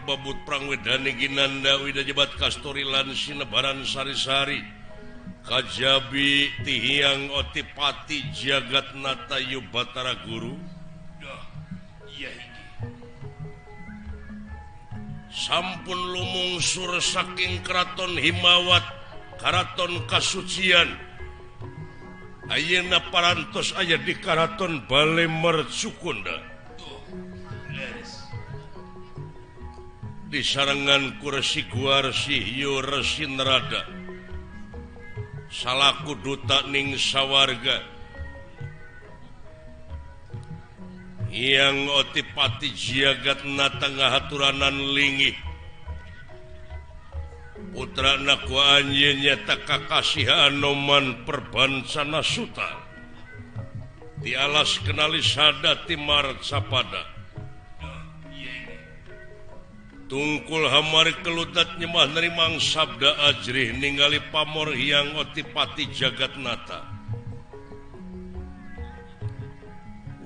Babut Prangwedane Ginanda Widajebat Kastori lan Sinebaran Sari-sari Kajabi Tihyang Otipati Jagatnata Yu Batara Guru. Sampun lumungsur saking Keraton Himawat, Keraton Kasucian. Ayeuna parantos aya di Keraton Bale Mercukonda. Disarengan ku Resi Guarsi Yu Resi Nerada salaku duta ning sawarga. Hyang Otipati Jagatnata ngahaturanan linggih putrana ku anjeun nyata kakasih Anoman Perbancana Suta di alas kenali sada ti Marcapada. Tungkul hamari keludat nyemah nerimang sabda ajrih ningali pamor Hyang Otipati Jagatnata.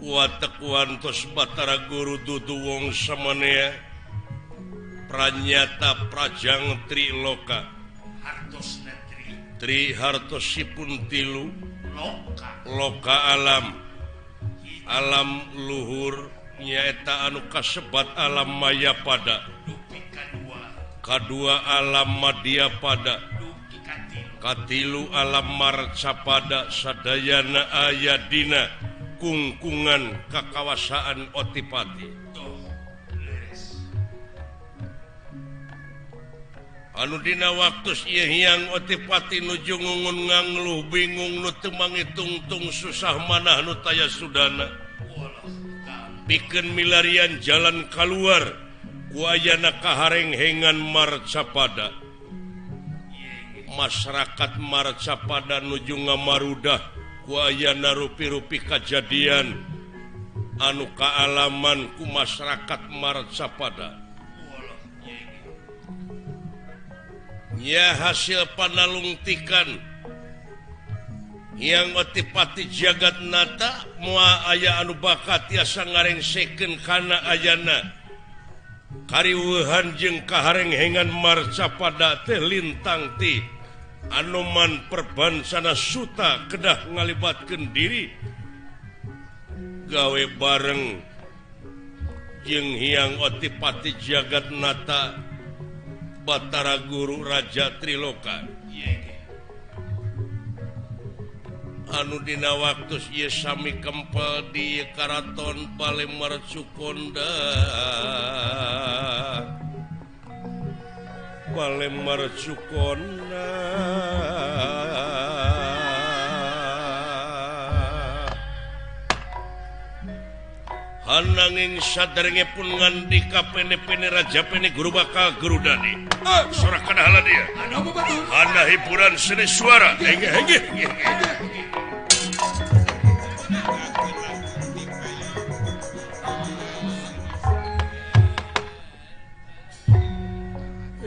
Watek wantos Batara Guru dudu wong samanea pranyata prajang triloka. Tri hartosipun tilu loka, loka alam, alam luhur nyaeta anu kasebat alam maya pada, kadua alam madya pada, katilu alam marcapada sadayana aya dina kungkungan kakawasaan Otipati. Anu dina waktu ieu Hyang Otipati nuju ngungun ngangluh bingung nu teu mangitungtung susah manah nu taya sudana. Pikeun milarian jalan kaluar ku ayana kaharenghengan Marcapada. Masyarakat Marcapada nuju ngamarudah ku ayana rupi-rupi kajadian anu kaalaman ku masyarakat Marcapada. Nya hasil panalungtikan Hyang Otipati Jagatnata moal aya anu bakat tiasa ngarengsekeun kana ayana kariweuhan jeung kaharenghengan Marcapada teh lintang ti Anoman Perbancana Suta kedah ngalibatkeun diri gawe bareng jeung Hyang Otipati Jagatnata Batara Guru Raja Triloka. Anu dina waktu ieu sami kempel di Karaton Bale Mercukonda. Bale Mercukonda. Hananging saderenge pun ngandika pene-pene raja pene guru bakal gerudani. Sorakan hala dia. Hana hiburan seni suara. Hege hege.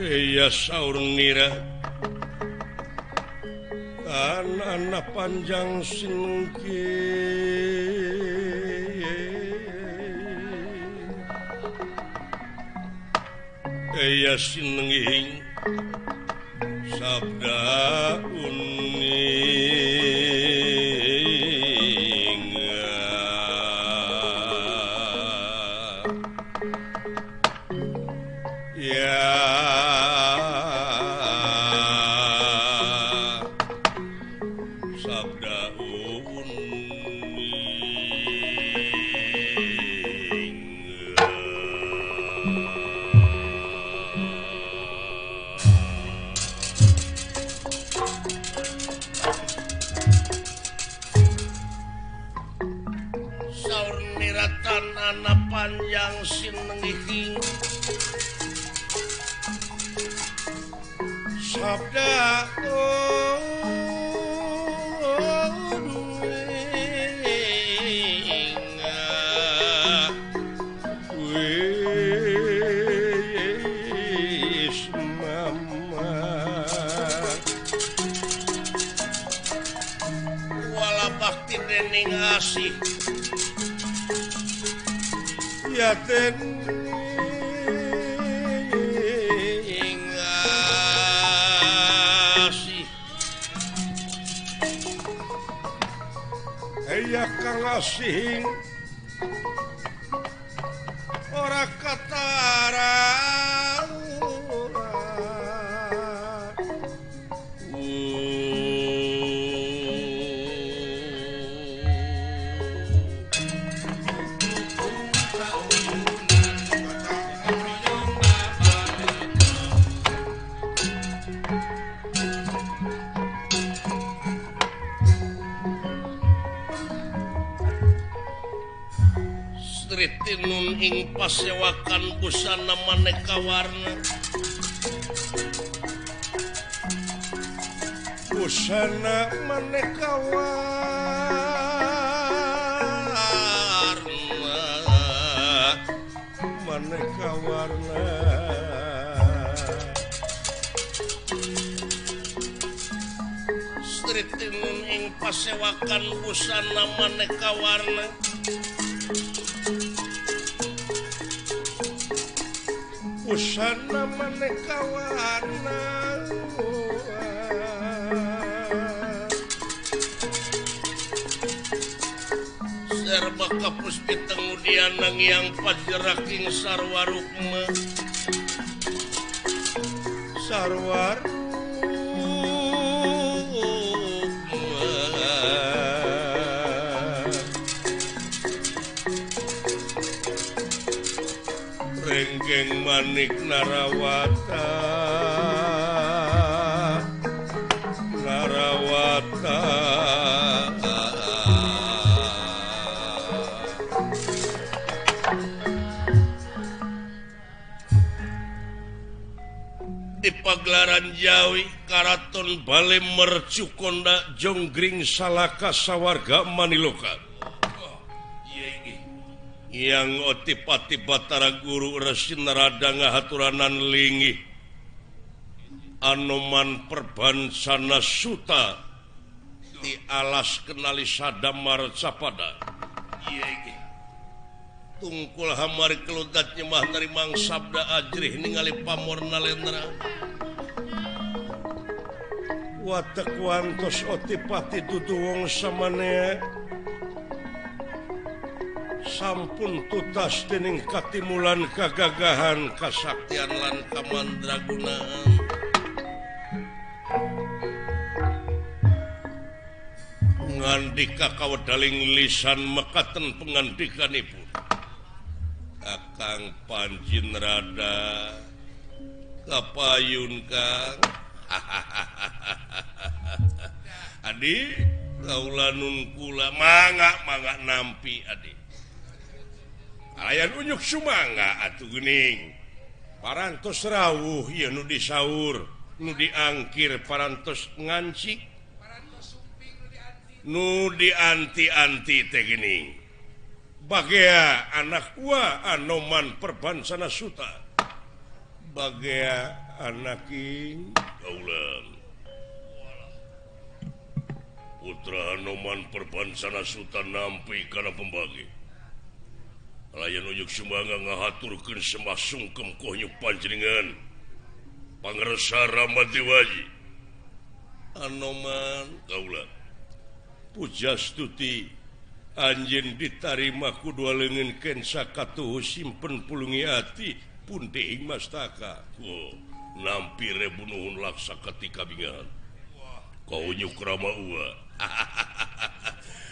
Iya saur nira anak panjang sinungki iya sinenging sabda uning. Ya sabda uning. Saur niratan anak panjang sinenging sabda wis mama wala bakti dening asih ya ten aya kang asing ora katara. Tinun ing pasewakan busana maneka warna, busana maneka warna, maneka warna. Sri tinun ing pasewakan busana maneka warna, busana maneka warna. Serba kapus pitengudian yang pajeraking sarwa rukma, sarwa rukma. Renggeng manik narawata, narawata. Di pagelaran Jawi Karaton Bale Mercukonda Jonggring Salaka Sawarga Maniloka. Yang Otipati Batara Guru Resi Narada ngahaturanan linggih Anoman Perbansana Suta di alas kenali Sadamar Capada. Tungkul hamari keludat nyemah narimang sabda ajrih ningali pamor nalendra. Watek wantos Otipati dudu wong samanea sampun tutas dening katimulan kagagahan kasaktian lan kamandragunaan. Ngandika kawedaling lisan mekaten pengandikanipun Kakang Panji Narada kapayun Kang. Adi kaula nun kula mangga mangga nampi adi. Alayan unyuk sumangga atuh geuning. Parantos rawuh ieu nu disaur, nu diangkir parantos ngancik, nu dianti-anti teh geuning. Bagea anak ua Anoman Perbansana Suta. Bagea anak ing kaulan. Putra Anoman Perbansana Suta nampi kana pembagi. Layan ujuk sumangga ngahaturkeun sembah sungkem kohnyuk panjenengan Pangersa Rama Dewaji. Anoman kaula pujastuti anjeun ditarima ku dua leungeun kensa katuhu simpen pulungi ati punti ing mastaka. Oh, nampi rebunuhun laksa ketika bingahan. Kaunyuk Rama ua.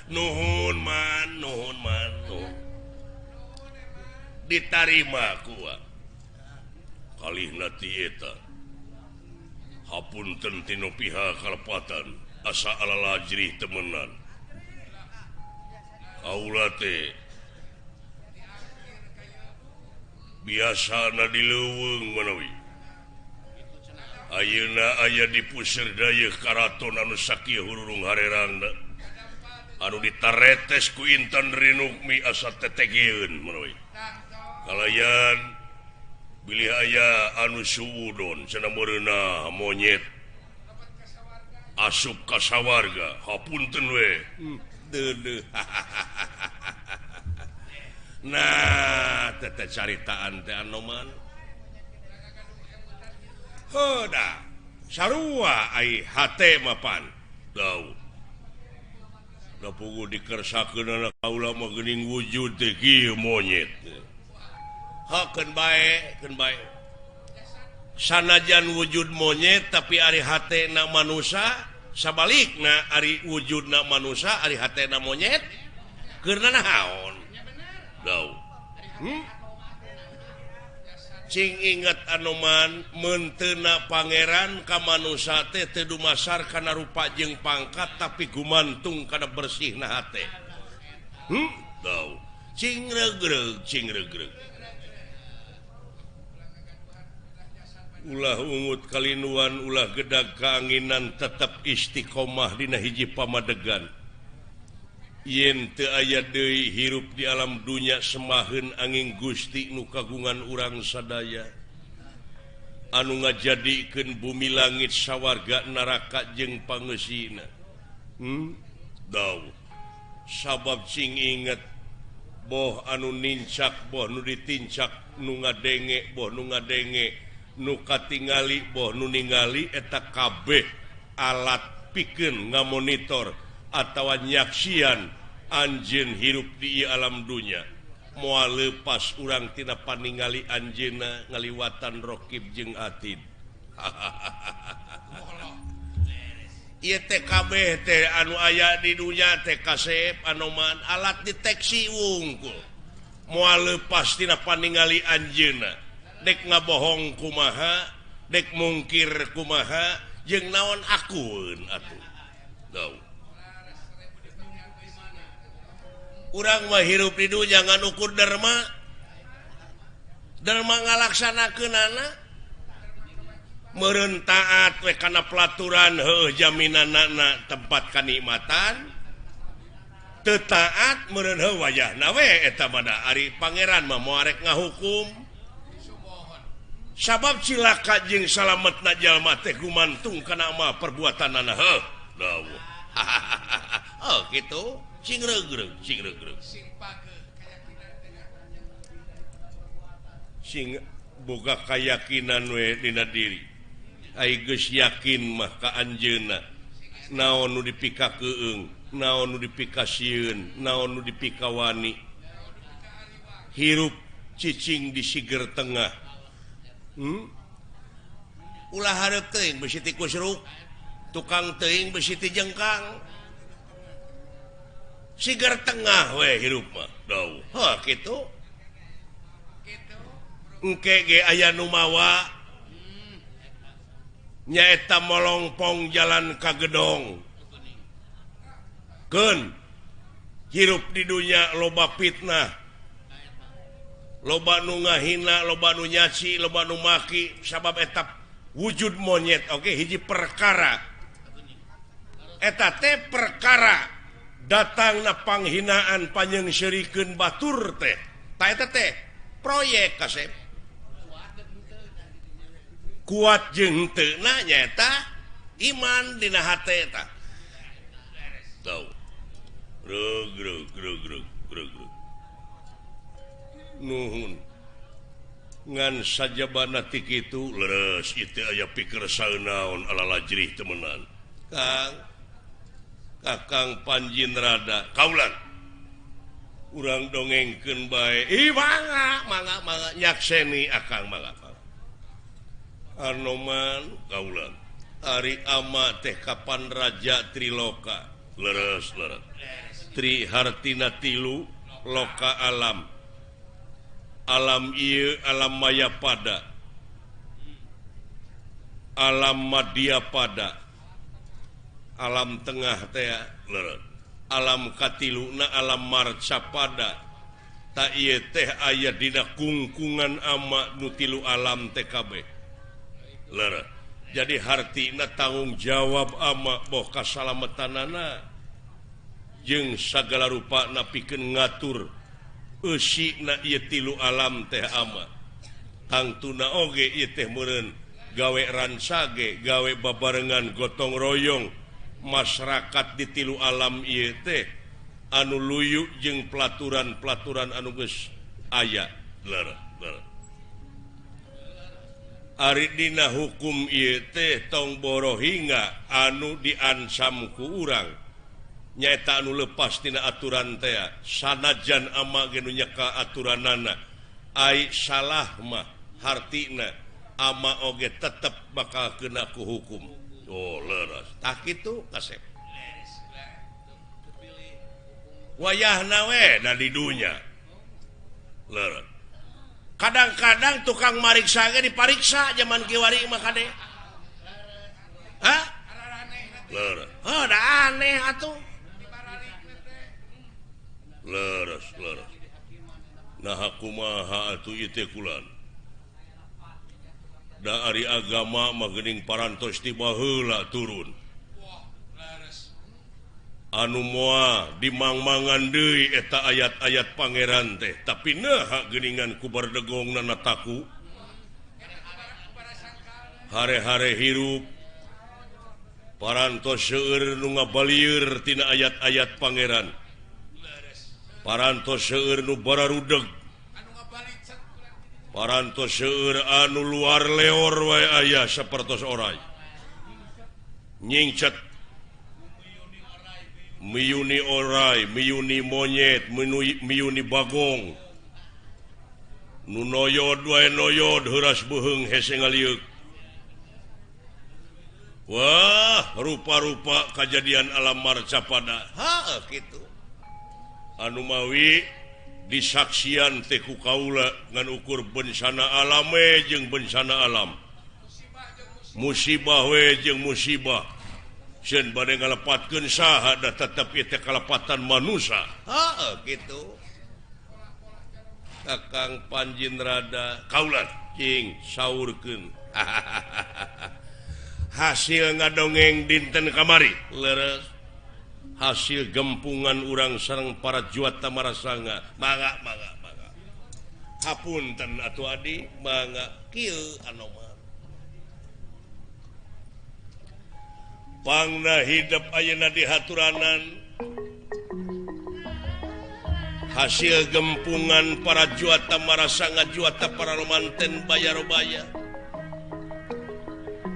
Nuhun man, nuhun man, nuhun. Ditarima kuat kalihna ti eta hapunten tinu pihak kalepatan asa alala jerih temenan kaula teh biasana di leuweung manawi ayeuna aya di puseur dayeuh karaton anu sakieu hurung harerangna anu ditaretes ku Intan Rinukmi asa tetegeun manawi. Kalayan bilih aya anu suudon cenah meureunah monyet asup ka sawarga hapunten we deudeuh. Nah teh caritaan teh Anoman heuh da sarua ai hate mapan dau Da puguh dikersakeun anak kaula mah geuning wujud teh kieu monyet. Hakeun bae, keun bae. Sanajan wujud monyet tapi ari hatena manusa, sabalikna ari wujudna manusa ari hatena monyet. Keur naon? Dau. Cing inget Anoman menteuna pangeran ka manusa teh teu dumasar kana rupa jeung pangkat tapi gumantung kana bersihna hate. Dau. Cing regreg, cing regreg. Ulah ungut kalinuan, ulah gedag kaanginan, tetep istiqomah dina hiji pamadegan. Yen teu aya deui hirup di alam dunya semaheun angin Gusti nu kagungan urang sadaya anu ngajadikeun bumi langit sawarga neraka jeung pangeusina. Dau. Sabab cing inget boh anu nincak boh nu ditincak nu ngadenge boh nu ngadenge nu katingali boh nu ningali eta kabeh alat pikeun ngamonitor atawa nyaksian anjeun hirup di alam dunya moal leupas urang tina paningali anjeunna ngaliwatan rokib jeung atid. Ieu teh kabeh teh anu aya di dunya teh kasep Anoman alat deteksi wungkul moal leupas tina paningali anjeunna dek ngabohong kumaha dek mungkir kumaha jeung naon akun atuh. Dau. Urang mah hirup di dunya ngan ukur derma. Derma ngalaksanakeunana meureun taat we kana pelaturan heuh jaminanana tempat kanikmatan. Teu taat meureun heuh wayahna we eta mah da ari pangeran mah moal rek ngahukum. Sabab cilaka jeung salametna jalma teh gumantung kana mah perbuatanana heuh. Dawuh. Oh kitu. Cing regreg, cing regreg. Sing boga kayakinan we dina diri. Ai geus yakin mah ka anjeunna. Naon nu dipikakeung, naon nu dipikasieun, naon nu dipikawani. Hirup cicing di siger tengah. Ulah hareup teuing besi tikus ruk, tukang teuing besi ti jengkang. Sigar tengah we hirup mah. Dau. Heuh kitu. Engke ge aya nu mawa nyaeta molongpong jalan ka gedong. Keun hirup di dunya loba fitnah. Loba nu ngahina, loba nu nyaci, loba nu maki sabab eta wujud monyet oge hiji perkara. Eta teh perkara datangna panghinaan panyeungseurikeun batur teh. Ta eta teh proyek kasep. Kuat jeung teu na nyaeta iman dina hate eta. Tau. Rug rug rug rug rug. Nuhun. Ngan sajabana ti kitu leres ieu teh aya pikir saeunaon ala lajrih temenan. Kang Kakang Panjin Rada kaulan urang dongengkeun bae. Ih mangga mangga mangga nyakseni akang mangga. Anoman kaulan ari ama teh kapan raja Triloka leres leres. Tri hartina tilu loka alam. Alam ieu alam maya pada. Alam madya pada. Alam tengah teh leres. Alam katiluna alam marcapada. Ta ieu teh aya dina kungkungan ama nu tilu alam teh kabeh. Leres. Jadi hartina tanggung jawab ama boh kasalametanana jeung sagala rupana pikeun ngatur eusina ieu tilu alam teh ama. Tangtuna oge ieu teh meureun gawe ransage, gawe babarengan gotong royong masyarakat di tilu alam ieu teh anu luyu jeung pelaturan-pelaturan anu geus aya. Leres, leres. Ari dina hukum ieu teh tong boro hingga anu diancam ku urang. Nyaeta anu lepas tina aturan teh sanajan ama ge nu nyeka aturanana ai salah mah hartina ama oge tetep bakal kena ku hukum. Oh leres tah kitu kasep. Wayahna we da di dunya. Leres. Kadang-kadang tukang mariksa ge dipariksa zaman kiwari mah kade. Hah? Leres. Oh da aneh atuh. Leres leres. Nah kumaha atuh ieu teh kulan. Da ari agama mah geuning parantos ti baheula turun. Anu moal dimangmangan deui eta ayat-ayat pangeran teh, tapi naha geuningan ku bardegongna taku. Hare-hare hirup parantos seueur nu ngabalieur tina ayat-ayat pangeran. Parantos seueur nu bararudeg. Parantos seueur anu luar leor wae aya sapertos oray. Nyingcet miyuni oray, miyuni monyet, miyuni bagong. Nu noyod wae noyod heuras beuheung hese ngalieuk. Wah, rupa-rupa kajadian alam marcapada. Heuh kitu. Anu mawi disaksian teh ku kaula ngan ukur bencana alame jeung bencana alam. Musibah we jeung musibah. Sieun bade ngalepatkeun saha da tetep ieu teh kalepatan manusa. Heuh kitu. Kakang Panjin rada kaula cing saurkeun. Hasil ngadongeng dinten kamari leres. Hasil gempungan urang sareng para juata marasanga. Mangga mangga mangga. Hapunten atuh adi mangga kieu anoman. Pangna hidep ayeuna di haturanan. Hasil gempungan para juata marasanga juata para romanten bayarobaya.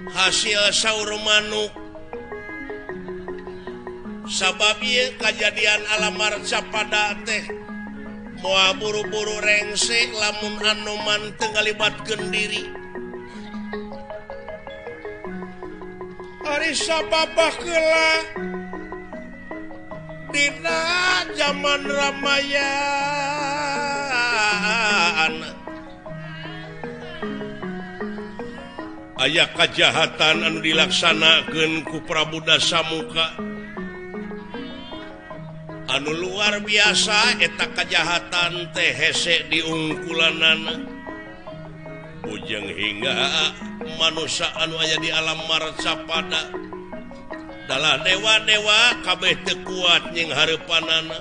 Hasil saur manuk. Sabab ieu kajadian alam marcapada teh moal buru-buru rengse lamun anoman teu ngalibatkeun diri. Ari sabab baheula dina zaman Ramayana aya kajahatan anu dilaksanakeun ku Prabu Dasamuka anu luar biasa eta kajahatan teh hese diungkulanana bujeng hingga manusia anu aya di alam marcapada dalah dewa-dewa kabeh teu kuat nying hareupanana.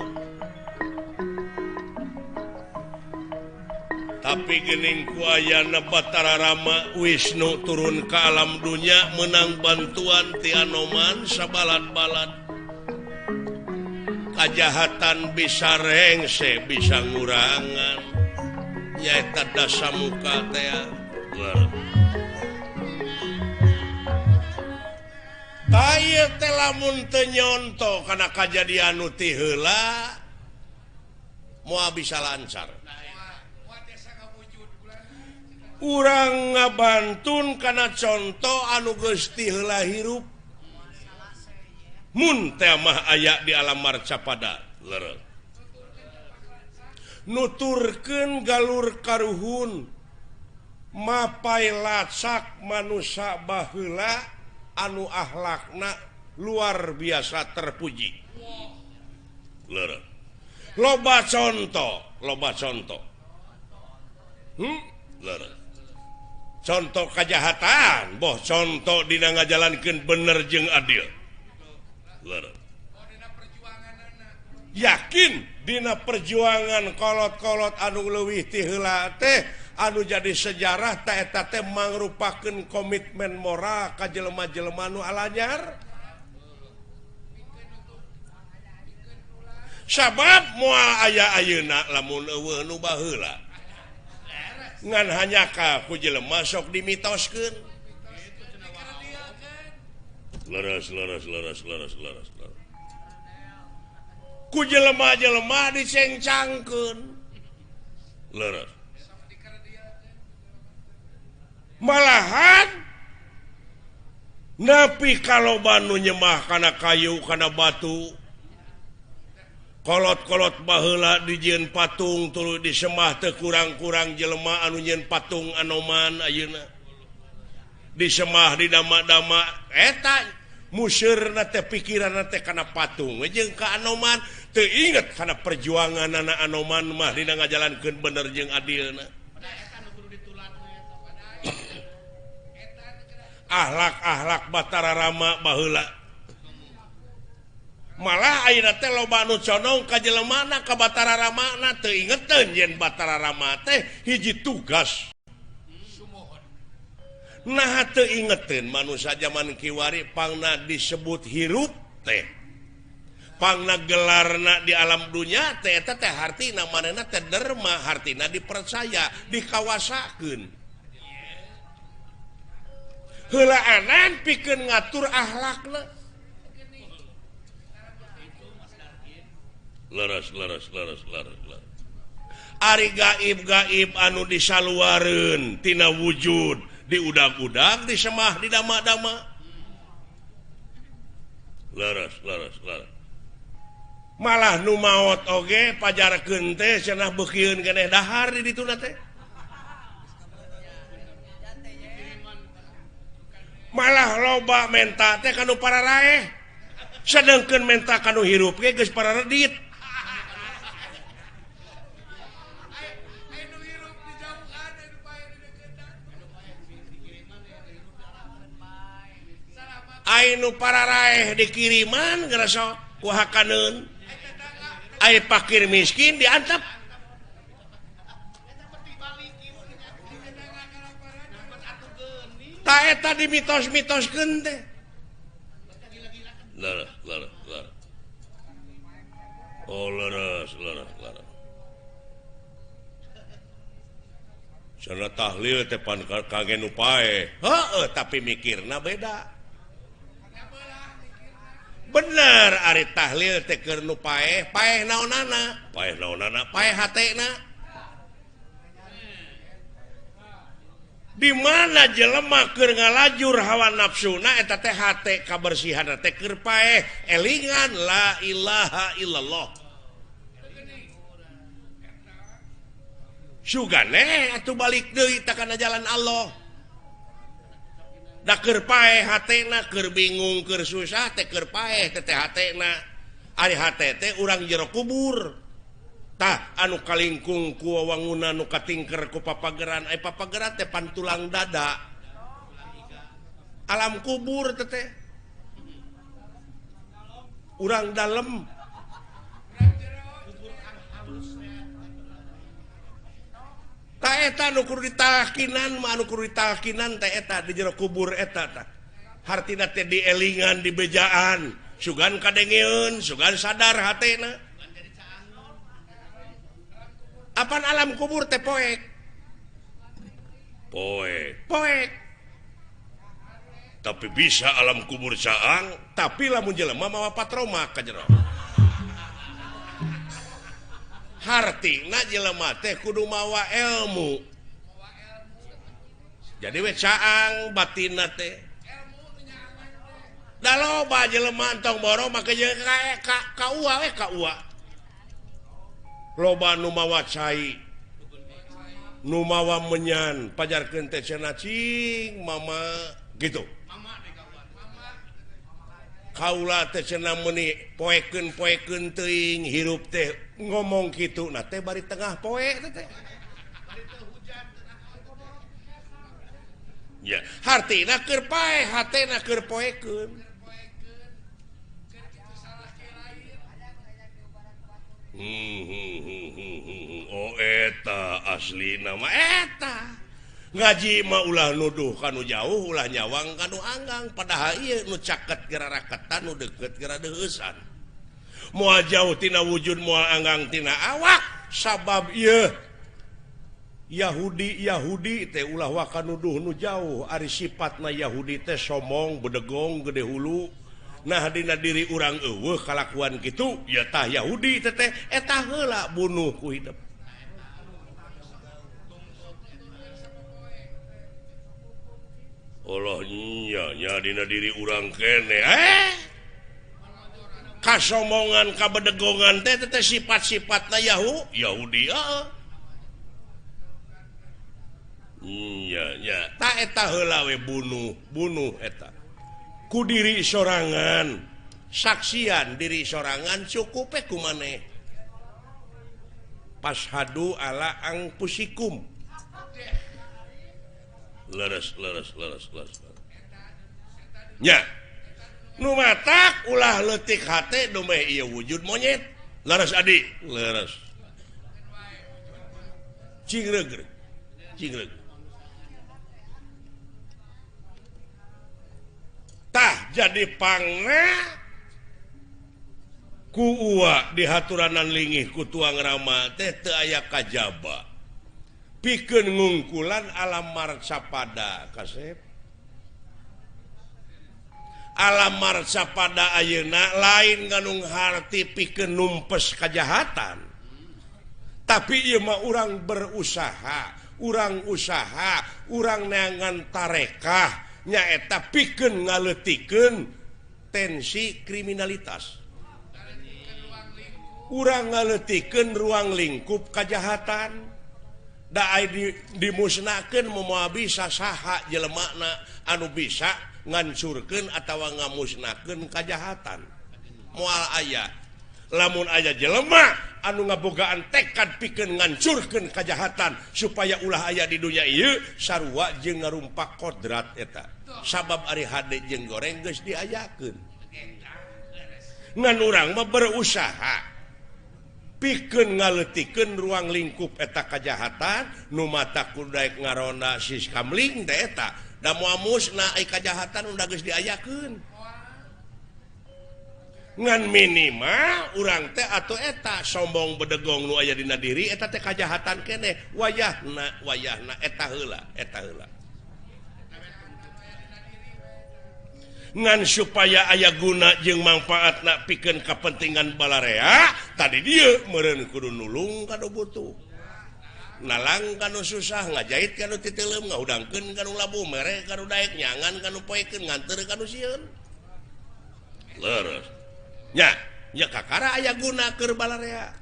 Tapi geuning ku ayana Batara Rama Wisnu turun ka alam dunya menang bantuan ti Anoman sabalad-balad. Kajahatan bisa rengse bisa ngurangan nyaeta Dasamuka teh. Tah ieu teh lamun teu nyonto kana kajadian nu ti heula moal bisa lancar. Urang ngabantun kana conto anu geus ti heula hirup. Mun teh mah aya di alam marcapada leres. Nuturkeun galur karuhun mapai lacak manusa baheula anu akhlakna luar biasa terpuji. Leres. Loba contoh, loba contoh. Leres. Contoh kajahatan, boh contoh dina ngajalankeun bener jeung adil. Leres. Yakin dina perjuangan kolot-kolot anu leuwih ti heula teh anu jadi sejarah ta eta teh mangrupakeun komitmen moral ka jelema-jelema nu alanyar. Sabab moal aya ayeuna lamun eueuh nu baheula. Ngan hanya ka ku jelema sok dimitoskeun. Leres leres leres leres leres leres. Ku jelema-jelema dicengcangkeun. Leres. Malahan napi kaloba nu nyemah kana kayu kana batu. Kolot-kolot baheula dijieun patung tuluy disemah teu kurang-kurang jelema anu nyieun patung anoman ayeuna. Disemah di dama-dama eta museurna teh pikiranna teh kana patung jeung ka anoman teu inget kana perjuanganana anoman mah dina ngajalankeun bener jeung adilna. Ahlak-ahlak Batara Rama baheula malah ayeuna teh loba anu condong ka jelemana ka Batara Ramana teu ingeteun yen Batara Rama teh hiji tugas. Nah teu ingeteun manusia zaman kiwari pangna disebut hirup teh pangna gelarna di alam dunya teh eta teh hartina manehna teh derma hartina dipercaya dikawasakeun. Heulaanan pikeun ngatur akhlakna. Leres leres leres leres leres. Ari gaib-gaib anu disaluareun tina wujud diudag-udag disemah didama-dama. Leres leres leres. Malah nu maot oge pajarkeun teh cenah beukieun keneh dahar di dituna teh. Malah loba menta teh kanu pararaeh. Sedengkeun menta kanu hirup ge geus pararedit. Ainu pararaeh dikiriman ngerasa ku hakaneun. Ai pakir miskin diantep. Ta eta dimitos-mitoskeun teh. Leres leres leres. Oh leres leres leres. Cenah tahlil teh pan kage nu paeh. Heueuh tapi mikirna beda. Bener ari tahlil teh keur nu paeh, paeh naonana? Paeh naonana? Paeh hatena. Di mana jelema keur ngalajur hawa nafsuna eta teh hate kabersihanna teh keur paeh, elingan la ilaha illallah. Sugane atuh balik deui ta kana jalan Allah. Da keur paeh hatena, keur bingung, keur susah teh keur paeh teh hatena. Ari hate teh urang jero kubur. Tah anu kalingkung ku wangunan nu katingker ku papageran, ai papageran teh pan tulang dada. Alam kubur teh teh. Urang dalem. Ta eta nu kudu ditalkinan mah anu kudu ditalkinan teh eta di jero kubur eta tah. Hartina teh dielingan dibejaan, sugan kadengeun, sugan sadar hatena. Apan alam kubur teh poek. Poek. Poek. Tapi bisa alam kubur caang, tapi lamun jelema mawa patroma ka jero. Hartina jelema teh kudu mawa ilmu. Jadi we caang batinna teh. Da loba jelema entong borong make jeung ka ua we ka ua. Loba nu mawa cai, nu mawa menyan, pajarkeun teh cenah cing mama gitu. Kaula teh cenah meuni poekeun-poekeun teuing hirup teh ngomong kitu na teh bari tengah poe teh teh. Ya, hartina keur paeh, hatena keur poekeun. Oh eta asli nama eta. Ngaji mah ulah nuduh kanu jauh, ulah nyawang kanu anggang, padahal ieu nu caket geura raketan, nu deukeut geura deuheusan. Moal jauh tina wujud, moal anggang tina awak, sabab ieu Yahudi Yahudi teh ulah waka nuduh nu jauh, ari sifatna Yahudi teh somong, bedegong, gede hulu, Nah dina diri urang eueuh kalakuan kitu ya tah Yahudi teteh eta heula bunuh ku hidup. Allah nya nya dina diri urang kene kasomongan kabedegongan teh teh sifat-sifatna Yahudi nya nya ta eta heula we bunuh bunuh eta ku diri sorangan saksian diri sorangan cukup ku maneh pashadu ala angpusikum leres leres leres leres nya nu matak ulah leutik hate dumeh ieu wujud monyet leres adi leres cingreug cingreug tah jadi pangna ku uwa di haturanan lingih ku tuang rama teh teu aya kajaba pikeun ngungkulan alam marcapada kasep alam marcapada ayeuna lain nganung harti pikeun numpes kajahatan tapi ieu mah urang berusaha urang usaha urang neangan tarekah nyaeta pikeun ngaleutikeun tensi kriminalitas urang ngaleutikeun ruang lingkup kajahatan da dimusnahkeun moal bisa saha jelemana anu bisa ngancurkeun atawa ngamusnahkeun kajahatan moal aya lamun aya jelema anu ngabogaan tekad pikeun ngancurkeun kajahatan supaya ulah aya di dunya ieu sarua jeung ngarumpak kodrat eta sabab ari hade jeung goreng geus diayakeun ngan urang mah berusaha pikeun ngaleutikeun ruang lingkup eta kajahatan nu mata kudu daek ngaronda siskamling teh eta da moal musna ai kajahatan udah geus diayakeun ngan minimal urang teh atuh eta sombong bedegong nu aya dina diri eta teh kajahatan keneh wayahna wayahna eta heula eta heula ngan supaya aya guna jeung mangfaatna pikeun kapentingan balarea tadi dieu meureun kudu nulung ka nu butuh nalang ka nu susah ngajahit ka nu titeuleum ngahudangkeun ka nu labuh mere ka nu daek nyangan ka nu poekeun nganteur ka nu sieun leres nya nya kakara aya guna keur balarea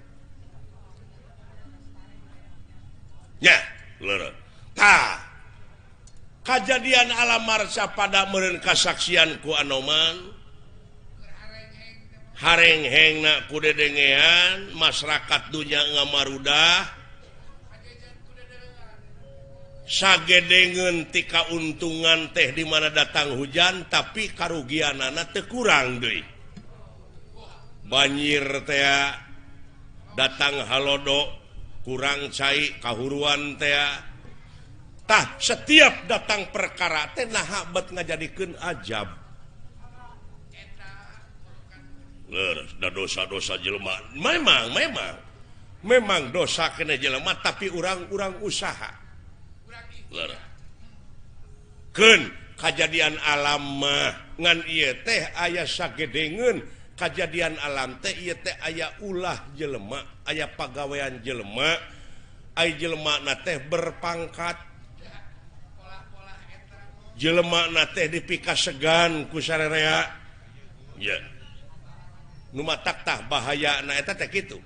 nya leres tah kajadian alam marcapada meureun kasaksian ku Anoman harenghengna ku dedengean masyarakat dunya ngamarudah sagedengeun ti kauntungan teh di mana datang hujan tapi karugianana teu kurang deui banjir teh datang halodo kurang cai kahuruan teh tah setiap datang perkara teh naha bet ngajadikeun ajab leres da dosa-dosa jelema memang memang memang dosa kena jelema tapi urang-urang usaha leres keun kajadian alam mah ngan ieu teh aya sagedengeun kajadian alam teh ieu teh aya ulah jelema aya pagawean jelema ai jelema na teh berpangkat jelema na teh dipikasegan ku sarerea ya nu matak tah bahayana eta teh kitu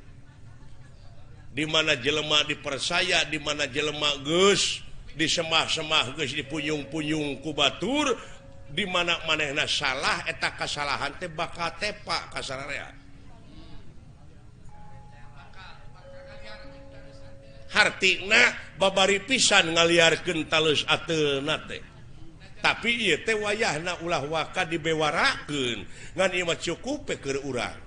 di mana jelema dipercaya di mana jelema geus disemah-semah geus dipunyung-punyung ku batur di mana manehna salah eta kasalahan teh bakal tepak ka sararea hartina babari pisan ngaliarkeun talus ateuna teh tapi ieu teh wayahna ulah waka dibewarakeun ngan ieu mah cukup keur urang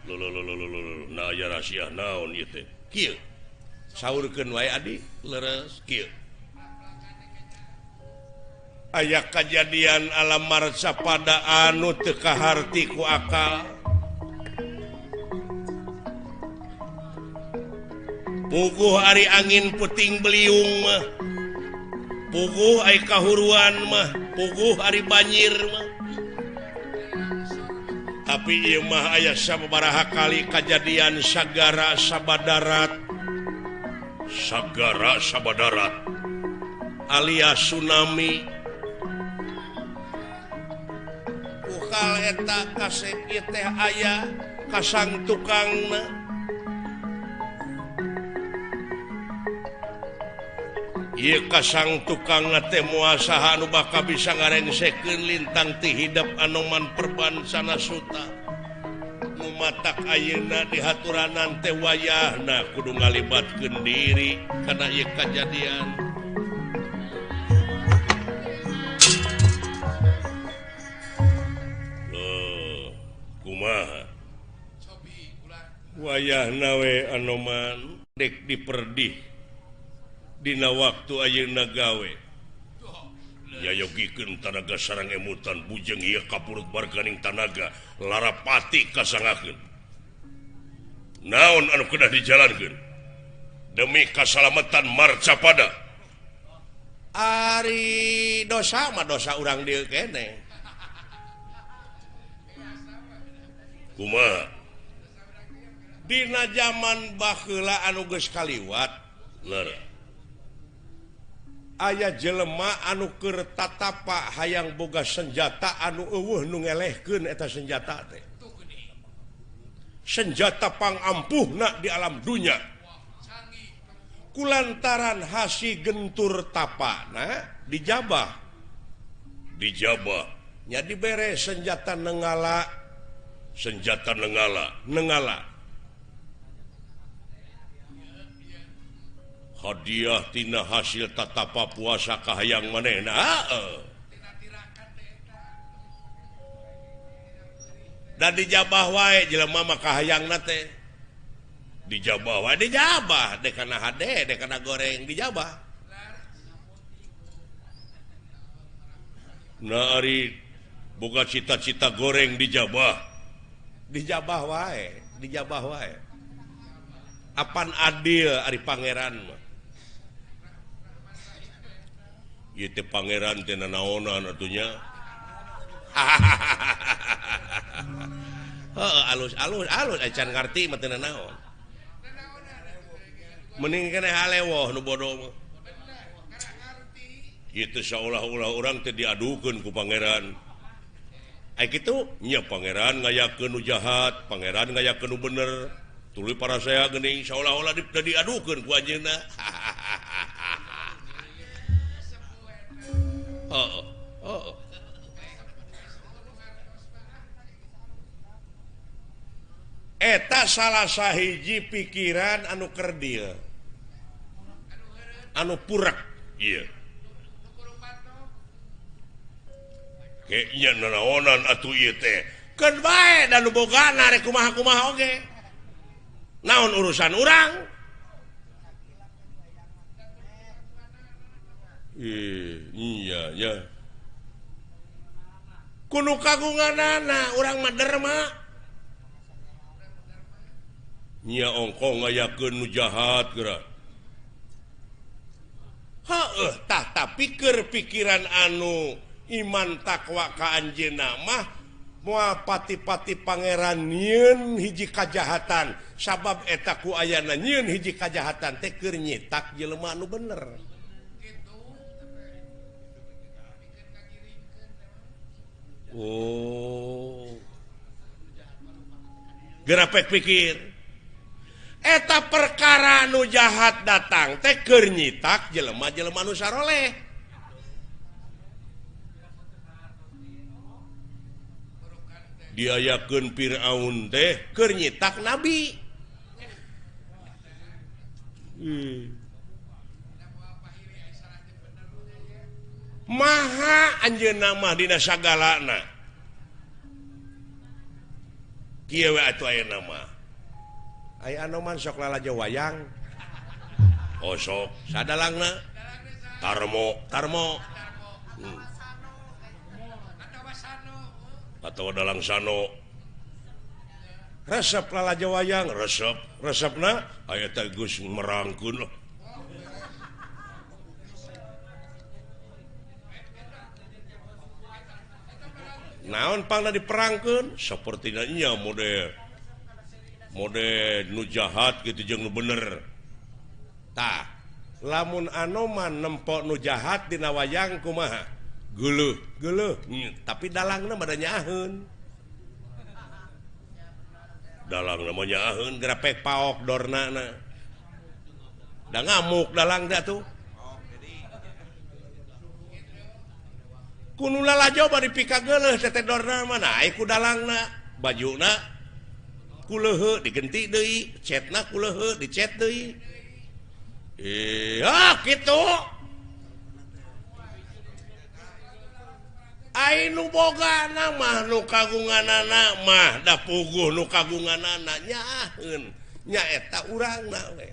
lho lho lho lho nah aya rahasia naon ieu teh kieu saurkeun wae adi leres kieu aya kajadian alam marcapada anu teu kaharti ku akal puguh ari angin puting beliung mah puguh ai kahuruan mah puguh ari banjir mah Tapi ieu mah aya sababaraha kali kajadian sagara sabadarat. Sagara sabadarat alias tsunami. Ukal eta kasep ieu teh aya kasang tukangna. Ieu kasang tukangna teh moal saha anu bakal bisa ngarengsekeun lintang ti hidep Anoman Perban Sanasuta. Nu matak ayeuna dihaturanan teh wayahna kudu ngalibatkeun diri kana ieu kajadian. Kumaha wayahna we Anoman dek diperdih dina waktu ayeuna gawe. Yayogikeun tanaga sareng emutan bujeng ieu kapurut barganing tanaga larapati kasangakeun. Naon anu kedah dijalankeun demi kasalamatan marcapada. Ari dosa mah dosa urang dieu keneh. Kumaha? Dina jaman baheula anu geus kaliwat, leureuh. Aya jelema anu keur tatapa hayang boga senjata anu eueuh nu ngelehkeun eta senjata teh. Senjata pangampuhna di alam dunya. Kulantaran hasi gentur tapana dijabah. Dijabah nya dibere senjata nenggala, senjata nenggala, nenggala. Hadiah tina hasil tatapa puasa kahayang manehna. Heeh. Da dijabah wae jelema mah kahayangna teh. Dijabah wae dijabah, dek kana hade, dek kana goreng dijabah. Nah ari boga cita-cita goreng dijabah. Dijabah wae, dijabah wae. Apan adil ari pangeran mah. Ieu teh pangeran teh nanaonan atunya. Heeh, alus-alus alus acan ngarti mah teu nanaon. Mending keneh halewoh nu bodoh mah. Ieu teh saolah-olah urang teh diadukeun ku pangeran. Ai kitu nya pangeran ngayakeun nu jahat, pangeran ngayakeun nu bener. Tuluy para saya geuning saolah-olah diadukeun ku anjeunna. Oh, oh. Eta salah sahiji pikiran anu kerdil, anu purak. Iya. Kayaknya nanaonan atuh ieu teh. Keun bae da nu bogana rek kumaha-kumaha oge. Naon urusan urang? Iya ya. Kudu kagunganana urang mah derma. Nya ongkoh ngayakeun nu jahat geura. Heueuh tah tapi keur pikiran anu iman takwa ka anjeunna mah moal pati-pati pangeran nyieun hiji kajahatan sabab eta ku ayana nyieun hiji kajahatan teh keur nyitak jelema anu bener. Oh. Gerapek pikir eta perkara nu jahat datang teh keur nyitak jelema-jelema nu saroleh. Diayakeun Firaun teh keur nyitak nabi. Maha anjeunna mah dina sagalana. Kieu we atuh ayeuna mah. Aya Anoman sok lalajo wayang. Oh sok sadalangna Tarmo, Tarmo. Atau dalang sano. Resep lalajo wayang, resep, resepna aya teh geus merangkeun. Naon pangna diperangkeun sapertina nya model nu jahat gitu jeung nu bener. Tah, lamun Anoman nempok nu jahat dina wayang kumaha? Geuleuh, geuleuh. Tapi dalangna mah da nyaaheun. Dalangna mah nyaaheun grapek paok dornana. Da ngamuk dalang teh atuh. Kuno lalajo bari pikageuleuh teh dorna mah nah ku dalangna, bajuna kuleuheu digenti deui, cetna kuleuheu dicet deui. Ah kitu. Ai nu bogana mah nu kagunganana mah da puguh nu kagunganana nyaaheun nyaeta urangna we.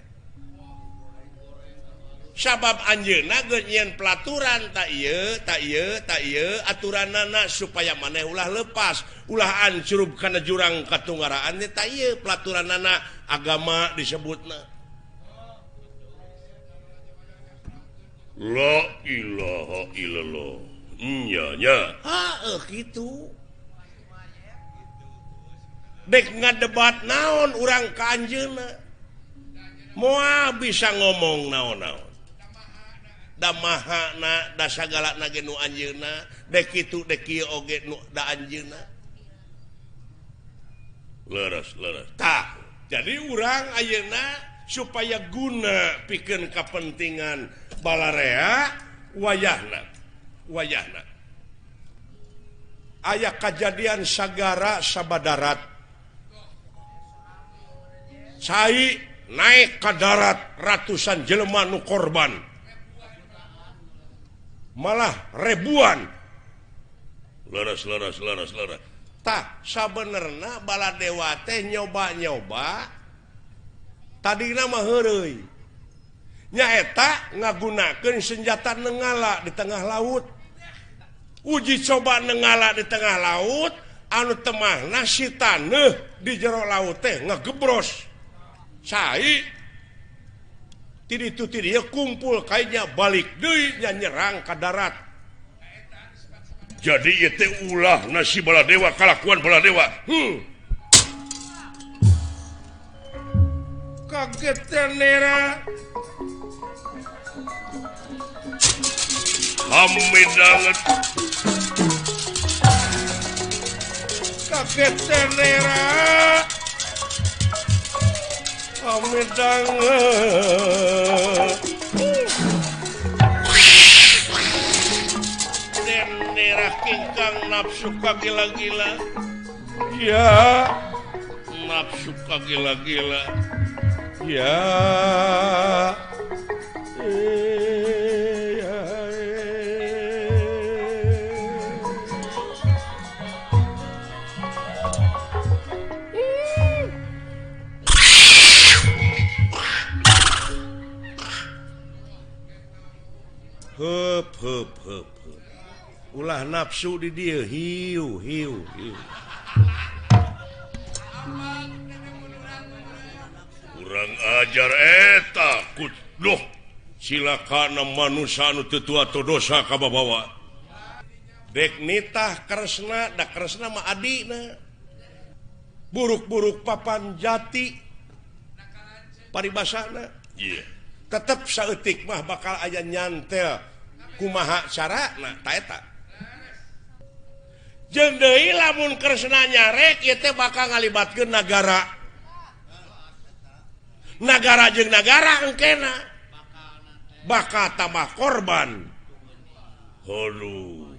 Sabab anjeunna geus nyieun pelaturan tak ieu tak ieu tak ieu aturanana supaya maneh ulah lepas ulah ancurub kana jurang katunggaraan teh tak ieu pelaturanana agama disebutna. La ilaha illallah. Nya nya. Heeh kitu. Dek ngadebat naon urang ka anjeunna. Moal bisa ngomong naon-naon. Da mahana da sagalana ge nu anjeunna, dek kitu dek kieu oge nu da anjeunna. Leres leres. Tah, jadi urang ayeuna supaya guna pikeun kapentingan balarea wayahna. Wayahna. Aya kajadian sagara sabadarat. Cai naik ka darat ratusan jelema nu korban. Malah ribuan. Leres leres leres leres. Tah sabenerna Baladewa teh nyoba-nyoba tadina mah heureuy. Nyaeta ngagunakeun senjata nenggala di tengah laut. Uji coba nenggala di tengah laut anu temahna si taneuh di jero laut teh ngagebros. Cai ti ditu ti dieu kumpul kayaknya balik deui nya nyerang ka darat. Jadi ieu teh ulah nasi Baladewa kalakuan Baladewa. Kaget nera. Hamidanget. Kaget nera. Hamidanget. Nera kingkang nafsu kagila-gila. Ya, nafsu kagila-gila. Ya. Hup hup hup. Ulah nafsu di dieu hiu hiu hiu. Kurang ajar eta kuduh silakana manusia anu teu tua atau dosa ka babawa. Dek nitah Kresna da Kresna mah adina. Buruk-buruk papan jati paribasana. Iya. Tetep saeutik mah bakal aya nyantel kumaha carana ta eta. Jeung deui lamun Kresna nyarek ieu teh bakal ngalibatkeun nagara. Nagara jeung nagara engkena bakal tambah korban. Aduh.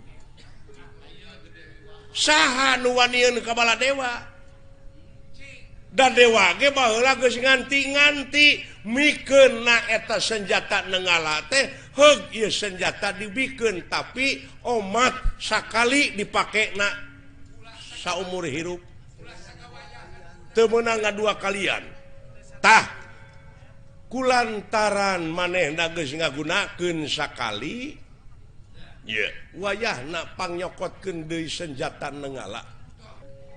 Saha nu wanieun ka Baladewa? Da dewa ge baheula geus nganti-nganti mikeun na eta senjata nenggala teh heug ieu senjata dibikeun tapi omat sakali dipake na saumur hirup. Teu meunang ngadua kalian. Tah kulantaran manehna geus ngagunakeun sakali ye wayahna pangyokotkeun deui senjata nenggala.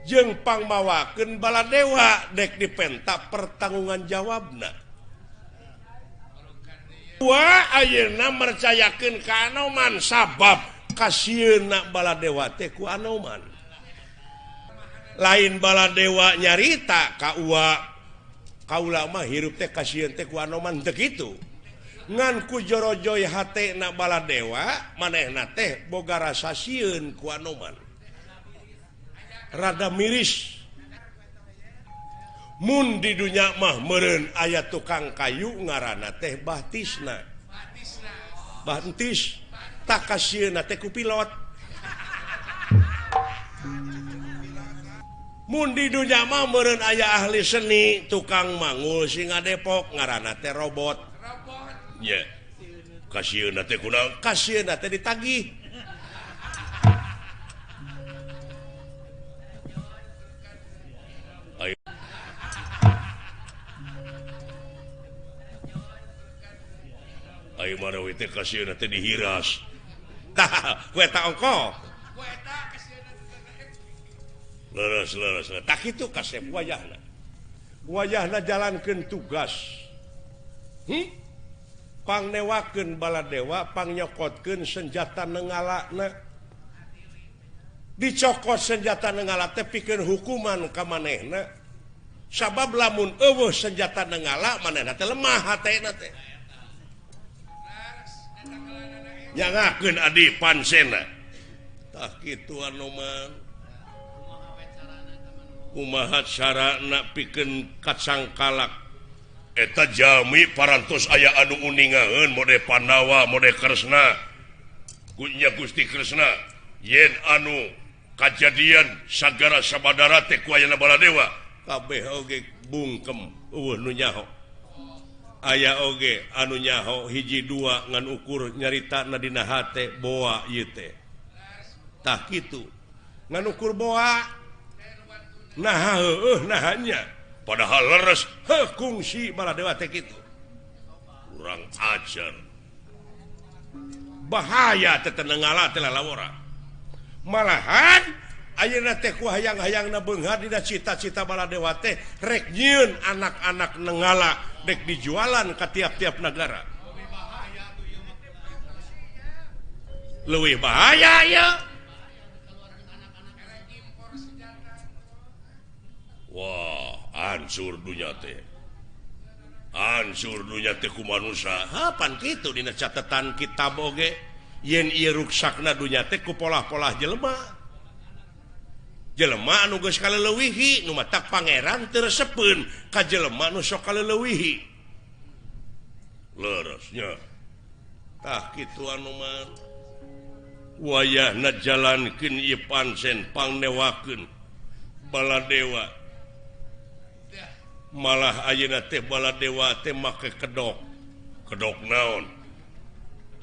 Jeung pangmawakeun Baladewa dek dipenta pertanggungan jawabna. Wa ayeuna mercayakeun ka Anoman sabab kasieunna Baladewa teh ku Anoman. Lain Baladewa nyarita ka Uwa kaula mah hirup teh kasieun teh ku Anoman teu kitu. Ngan ku jorojoy hatena Baladewa manehna teh boga rasa sieun ku Anoman. Rada miris. Mun di dunya mah meureun aya tukang kayu ngaranna teh Bahtisna. Bahtis tak kasieunna teh ku pilot. Mun di dunya mah meureun aya ahli seni tukang mangul singa Depok ngaranna teh robot. Nya. Kasieunna teh kunaon? Kasieunna teh ditagih. Ayo marawi teh kasieunna teh dihiras. Tah, ku eta ongkoh. Ku eta kasieunna teh. Leres leres. Tah kitu kasep wayahna. Wayahna jalankeun tugas. Pangnewakeun Baladewa, pangnyokokeun senjata nengalana. Dicokot senjata nengala teh pikeun hukuman ka manehna. Sabab lamun eueuh senjata nengala manehna teh lemah hatena teh. Nyangakeun adi pansena. Tah kitu Anoman. Kumaha carana pikeun kacangkalak eta jami parantos aya anu uningaeun mode Pandawa mode Kresna. Kunya Gusti Kresna yen anu kajadian sagara sabadara teh ku ayana Baladewa kabeh oge bungkem eueuh nu nyaho. Aya oge anu nyaho hiji dua ngan ukur nyaritana dina hate boa ieu teh. Tah kitu ngan ukur boa. Nah heueuh nahanya padahal leres heuh kungsi Baladewa teh kitu. Kurang ajar. Bahaya teh tenengala teh lalawora. Malahan ayeuna teh ku hayang-hayangna beunghar dina cita-cita Baladewa teh rek nyieun anak-anak nengala dek dijualan ka tiap-tiap negara. Leuwih bahaya ya. Wah, hancur dunya teh. Hancur dunya teh ku manusia. Ha pan kitu dina catatan kitab oge yen ieu ruksakna dunya teh ku polah-polah jelema. Jelema anu geus kaleuwihi nu matak pangeran teu resepeun ka jelema nu sok kaleuwihi. Leresnya. Tah kitu anu mah. Wayahna jalankeun ieu pansen pangnewakeun Baladewa. Malah ayeuna teh Baladewa teh make kedok. Kedok naon?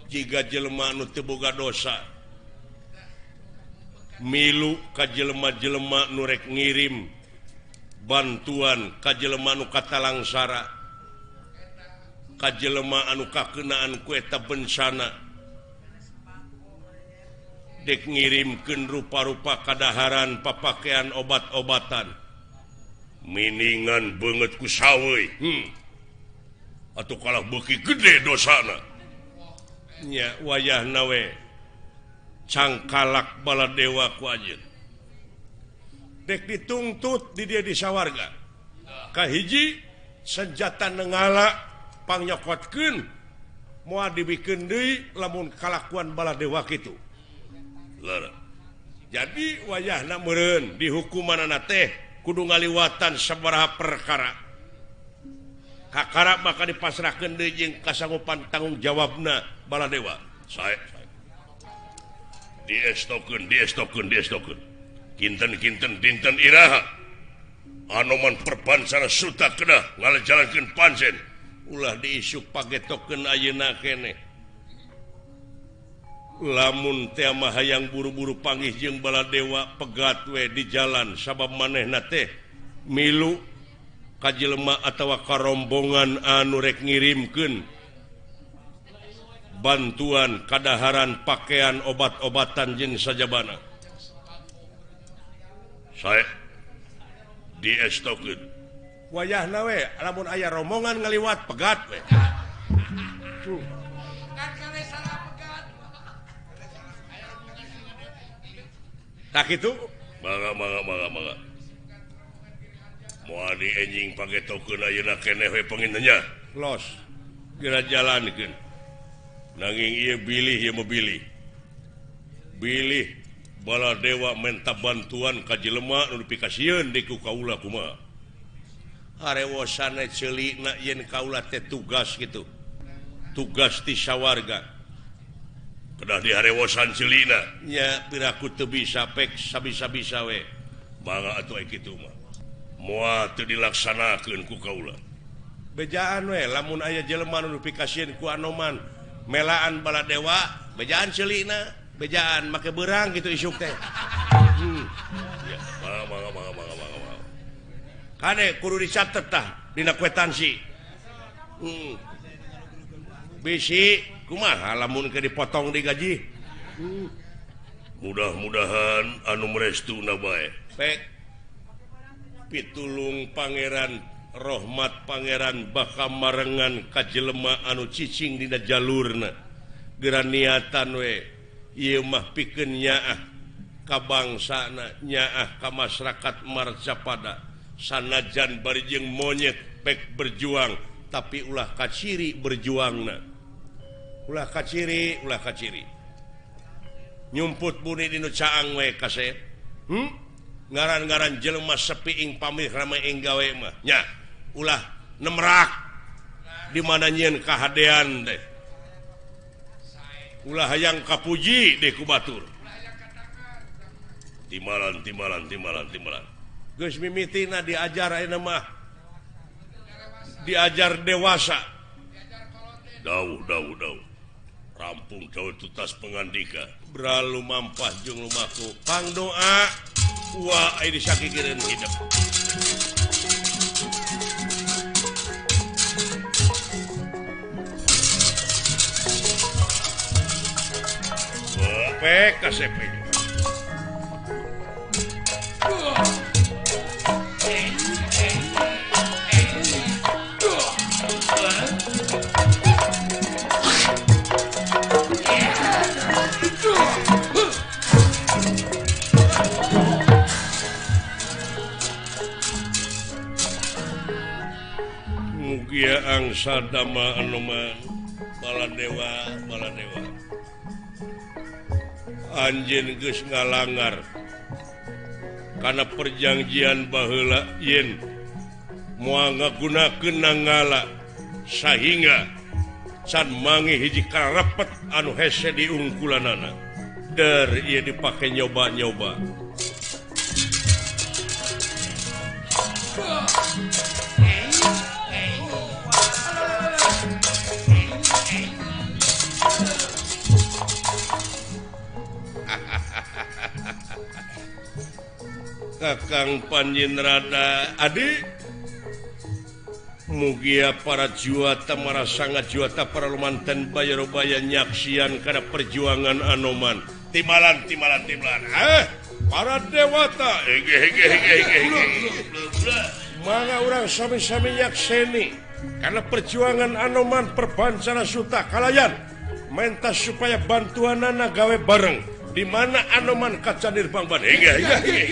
Jiga jelema anu teu boga dosa. Milu ka jelema-jelema nu rek ngirim bantuan ka jelema anu katalangsara, ka jelema anu kakeunaan ku eta bencana, dek ngirimkeun rupa-rupa kadaharan, papakean, obat-obatan, miningan beungeut ku saweuy. Atuh kalah beuki gede dosana. Nya wayahna we cangkalak Baladewa ku anjeun. Dek dituntut di dia di sawarga. Kahiji senjata nenggala pangnyokokeun moal dibikeun deui lamun kalakuan Baladewa kitu. Leres. Jadi wayahna meureun dihukumanana teh kudu ngaliwatan sabaraha perkara. Kakara maka dipasrahkeun deui jeung kasanggupan tanggung jawabna Baladewa. Sae. Diestokeun, diestokeun, diestokeun. Kinten-kinten dinten iraha. Anoman perbansana suta kedah ngalajalankeun pansen. Ulah diisuk pagetokeun ayeuna keneh. Lamun teh mah hayang buru-buru panggih jeung Baladewa pegat we di jalan sabab manehna teh milu ka jelema atawa ka rombongan anu rek ngirimkeun bantuan kadaharan, pakaian, obat-obatan jeung sajabana. Sae diestokeun. Wayahna we lamun aya rombongan ngaliwat pegat we. Tak itu? Mangga mangga mangga mangga. Moal di enjing pagetokeun ayeuna keneh we pangintennya. Los. Geura jalankeun. Nanging ieu bilih ieu mah bilih. Bilih Baladewa menta bantuan ka jelema nu dipikasieun di ku kaula kumaha. Harewosana ceulina yen kaula teh tugas gitu. Tugas ti sawarga. Kedah diharewosan ceulina. Nya piraku teu bisa pek sabisa-bisa we. Mangga atuh ai kitu mah. Moal teu dilaksanakeun ku kaula. Bejaan we lamun aya jelema nu dipikasieun ku Anoman melaan Baladewa, bejaan ceulina. Bejaan make beurang gitu isuk teh. Ya, mangga mangga mangga mangga mangga. Kade kudu dicatet tah dina kwetansi. Bisi kumaha lamun ke dipotong di gaji. Mudah-mudahan anu merestuna bae. Pek pitulung Pangeran Rohmat Pangeran bakal marengan ka jelema anu cicing dina jalurna. Geura niatan we. Ieu mah pikeun nyaah ka bangsana, nyaah ka masyarakat Marcapada. Sanajan bari jeung monyet pek berjuang, tapi ulah kaciri berjuangna. Ulah kaciri, ulah kaciri. Nyumput buni dinu caang we kasep. Ngaran-ngaran jelema sepi ing pamih rame ing gawe mah. Nya, ulah nemrak di mana nyieun kahadean teh. Ulah hayang kapuji deh ku batur. Timalan timalan timalan timalan. Geus mimitina diajar ayeuna mah. Diajar dewasa. Dauh dauh dauh. Rampung dawuh tutas pengandika. Beralu mampah jeung lumaku. Pangdoa wa ai disakikireun hidup. PKCP. Mugia angsa dama Anoman Baladewa Baladewa. Anjeun geus ngalangar kana perjanjian baheula yen moal ngagunakeun nangala sahingga can mangi hiji karepet anu hese diungkulanana. Der ieu dipake nyoba-nyoba. Kakang Panjinrada Adi mugia para juata marasanga juata para lumanten bayarobaya nyaksian kana perjuangan Anoman. Timalan timalan timalan. Para dewata hege hege hege hege. Mangga urang sami-sami nyakseni karena perjuangan Anoman perbancana suta kalayan menta supaya bantuanana gawe bareng. Di mana Anoman kaca nirbang ban. Hege hege hege.